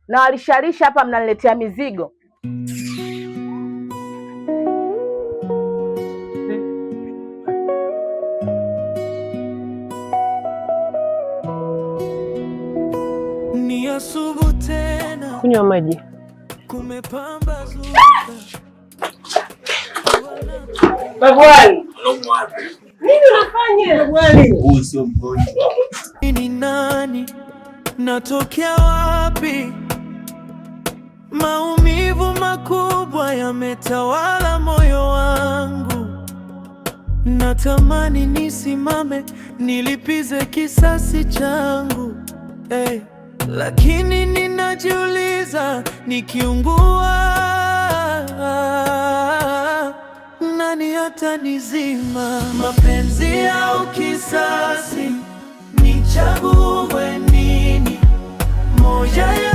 Na walishalisha hapa, mnaniletea mizigo. Ni asubuhi tena, Kunywa maji. Kumepambazuka. Babu, nini unafanya? Huyu sio mgonjwa. Ni nani? Natokea wapi? Maumivu makubwa yametawala moyo wangu. Natamani nisimame nilipize kisasi changu, hey, lakini ninajiuliza nikiungua, nani atanizima? Mapenzi au kisasi, nichague nini? Moja.